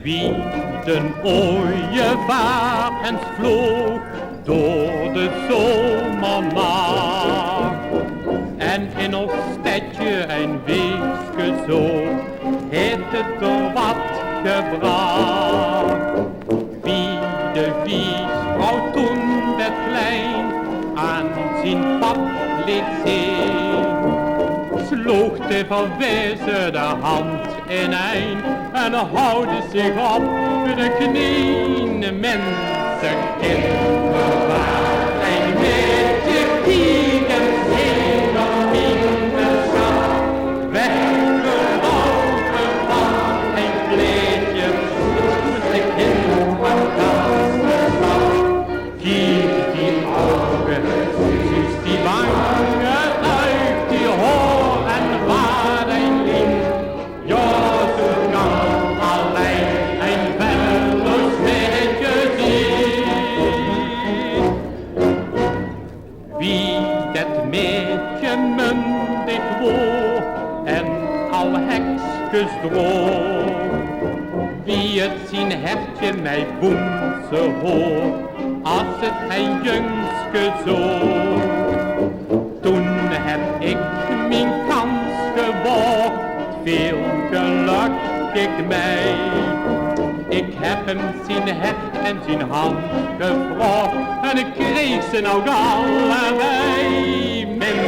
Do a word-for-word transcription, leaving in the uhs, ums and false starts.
Wie den ooievaar ens vloog door de zomernacht. En in ons stedje ein weekske zo, haet 't d'r wat gebracht. Wie de wiesvrouw toen det klein aan zien pap leet zeen, sloog de verwezer de hand inein en houwde zich op de knieën. Minsekind, waar ein meidje kiek ens hie nao miene sjat. Weggeloupe van ein kleedje, zoe de kind van Kassestad. Kiek die ouge, zuus die wange, oet die hoor en waat ein lien. Jao, zoe kan allein ein velloos meidje zien. Wie det meidje mundig woor en al hekskes droog, wie 't zien hertje mei boense hoor, as 't ein jungske zoog. Toen heb ik mien kans gewaagd, veel geluk ik mei. Ik heb 'm zien hert en zien hand gevraogd en ik kreeg ze nog allebei. Min